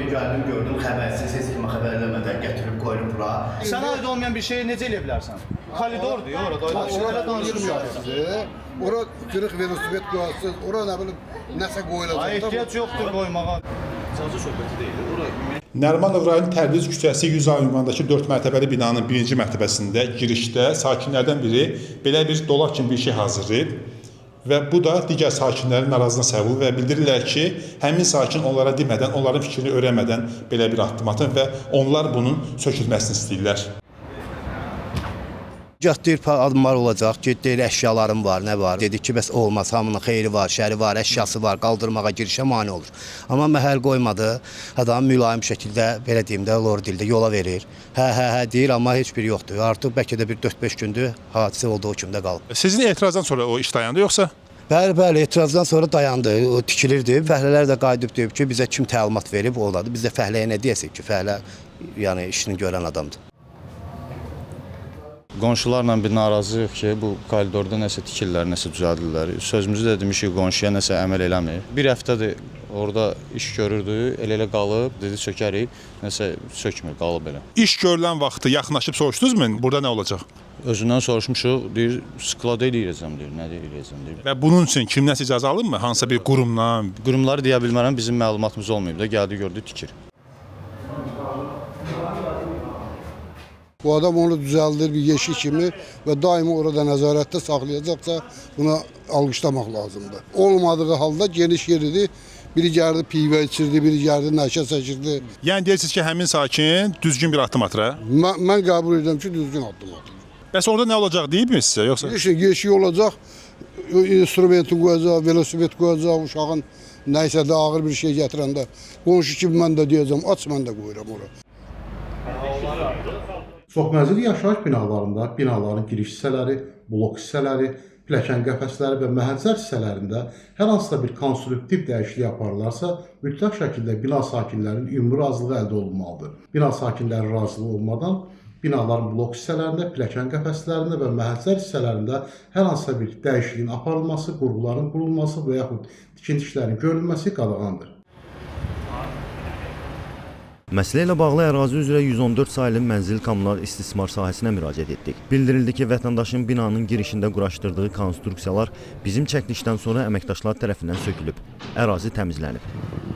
Gəldim, gördüm, xəbərsiz, heç kimə xəbər eləmədən gətirib qoyulub bura. Sənə aid olmayan bir şeyi necə eləyə bilərsən? Koridordur ya orada. Ora Elə danışırsan. danışırsan. Ora qırıq velosiped qoyasınız, ora nə bilim nəsə qoyulacaq. Ay ehtiyac yoxdur qoymağa. İcazə söhbəti deyil. Ora Nərimanov rayonu Təbriz küçəsi 100 A ünvanındakı 4 mərtəbəli binanın birinci mərtəbəsində girişdə sakinlərdən biri belə bir dolaq kimi bir şey hazırlayıb və bu da digər sakinlərin narazılığına səbəb olub və bildirirlər ki, həmin sakin onlara demədən, onların fikrini öyrənmədən belə bir addım atıb və onlar bunun sökülməsini istəyirlər. Gah deyir adımlar olacaq, get deyir əşyalarım var, nə var. Dedik ki, bəs olmaz, hamının xeyri var, şəri var, əşyası var, qaldırmağa girişə mane olur. Amma məhəl qoymadı. Adam mülayim şəkildə, belə deyim də, lor dildə yola verir. Hə, hə, hə deyir, amma heç biri yoxdur. Artıq bəlkə də bir 4-5 gündür hadisə olduğu kimi də qalıb. Sizin etirazdan sonra o iş dayandı yoxsa? Bəli, bəli, etirazdan sonra dayandı, o tikilirdi. Fəhlələr də qayıdıb deyib ki, bizə kim təlimat verib, o onadır. Biz də fəhləyə nə deyəsik ki, fəhlə yəni işini görən adamdır. Qonşularla bir narazıyıq ki, bu koridorda nəsə tikirlər, nəsə düzəldirlər. Sözümüzü də demişik, qonşuya nəsə əməl eləmir. Bir həftədir orada iş görürdü, elə-elə qalıb, dedi sökərik, nəsə sökmür, qalıb elə. İş görülən vaxtı yaxınlaşıb soruşdunuzmu? Burada nə olacaq? Özündən soruşmuşuq, deyir, sklad eləyəcəm deyir, nə eləyəcəm deyir. Və bunun üçün kimdənsə icazə alınmı? Hansısa bir qurumdan? Qurumları deyə bilmərəm, bizim məlumatımız olmayıb da, gəldi gördü tikir. Bu adam onu düzəldir bir yeşik kimi və daima orada nəzarətdə saxlayacaqsa buna alqışlamaq lazımdır. Olmadığı halda geniş yeridir. Biri gəldi pivə içirdi, biri gəldi nəşə çəkirdi. Yəni deyirsiniz ki, həmin sakin düzgün bir addım atır, hə? Mən qəbul edirəm ki, düzgün addım atır. Bəs orada nə olacaq deyibmi sizə yoxsa? Yeşik, yeşik olacaq, instrumenti qoyacaq, velosiped qoyacaq, uşağın nəyisə də ağır bir şey gətirəndə qonşu kimi mən də deyəcəm, aç mən də qoyuram ora. Çoxmənzilli yaşayış binalarında binaların giriş hissələri, blok hissələri, pilləkən qəfəsləri və məhəccər hissələrində hər hansısa bir konstruktiv dəyişiklik aparılarsa, mütləq şəkildə bina sakinlərinin ümumi razılığı əldə olunmalıdır. Bina sakinləri razılığı olmadan binaların blok hissələrində, pilləkən qəfəslərində və məhəccər hissələrində hər hansısa bir dəyişikliyin aparılması, qurğuların qurulması və yaxud tikinti işlərinin görülməsi qadağandır. Məsələ ilə bağlı ərazi üzrə 114 saylı mənzil kommunal istismar sahəsinə müraciət etdik. Bildirildi ki, vətəndaşın binanın girişində quraşdırdığı konstruksiyalar bizim çəkilişdən sonra əməkdaşlar tərəfindən sökülüb. Ərazi təmizlənib.